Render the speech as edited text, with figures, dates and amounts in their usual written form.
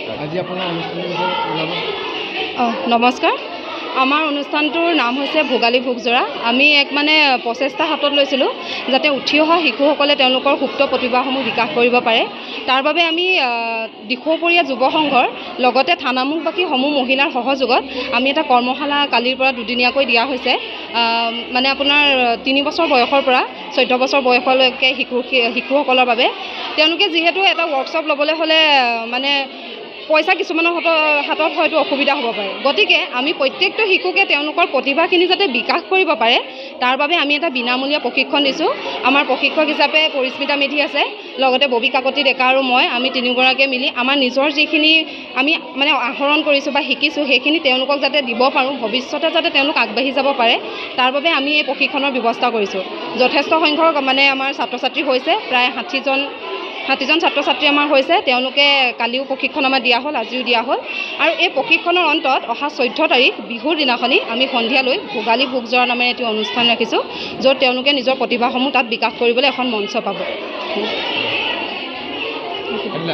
আজি আপোনাৰ অনুষ্ঠানৰ বিষয়ে জনাব। অঁ, নমস্কাৰ। আমাৰ অনুষ্ঠানটোৰ নাম হৈছে ভোগালী ভোগজৰা। আমি এক মানে প্ৰচেষ্টা হাতত লৈছিলোঁ, যাতে উঠি অহা শিশুসকলে তেওঁলোকৰ সুপ্ত প্ৰতিভাসমূহ বিকাশ কৰিব পাৰে। তাৰ বাবে আমি দিখৌপৰীয়া যুৱ সংঘৰ লগতে থানামুখবাসী সমূহ মহিলাৰ সহযোগত আমি এটা কৰ্মশালা কালিৰ পৰা দুদিনীয়াকৈ দিয়া হৈছে। মানে আপোনাৰ 3 বছৰ বয়সৰ পৰা 14 বছৰ বয়সলৈকে শিশুসকলৰ বাবে। তেওঁলোকে যিহেতু এটা ৱৰ্কশ্বপ ল'বলৈ হ'লে মানে পইচা কিছুমানৰ হাতত হয়তো অসুবিধা হ'ব পাৰে। গতিকে আমি প্ৰত্যেকটো শিশুকে তেওঁলোকৰ প্ৰতিভাখিনি যাতে বিকাশ কৰিব পাৰে, তাৰ বাবে আমি এটা বিনামূলীয়া প্ৰশিক্ষণ দিছোঁ। আমাৰ প্ৰশিক্ষক হিচাপে পৰিস্মিতা মেধি আছে, লগতে ববী কাকতি ডেকা আৰু মই। আমি তিনিওগৰাকীয়ে মিলি আমাৰ নিজৰ যিখিনি আমি মানে আহৰণ কৰিছোঁ বা শিকিছোঁ, সেইখিনি তেওঁলোকক যাতে দিব পাৰোঁ, ভৱিষ্যতে যাতে তেওঁলোক আগবাঢ়ি যাব পাৰে, তাৰ বাবে আমি এই প্ৰশিক্ষণৰ ব্যৱস্থা কৰিছোঁ। যথেষ্ট সংখ্যক মানে আমাৰ ছাত্ৰ ছাত্ৰী হৈছে, প্ৰায় 60জন ছাত্ৰ ছাত্ৰী আমাৰ হৈছে। তেওঁলোকে কালিও প্ৰশিক্ষণ আমাৰ দিয়া হ'ল, আজিও দিয়া হ'ল। আৰু এই প্ৰশিক্ষণৰ অন্তত অহা 14 তাৰিখ বিহুৰ দিনাখনি আমি সন্ধিয়ালৈ ভোগালী ভোগজৰা নামেৰে এটি অনুষ্ঠান ৰাখিছোঁ, য'ত তেওঁলোকে নিজৰ প্ৰতিভাসমূহ তাত বিকাশ কৰিবলৈ এখন মঞ্চ পাব।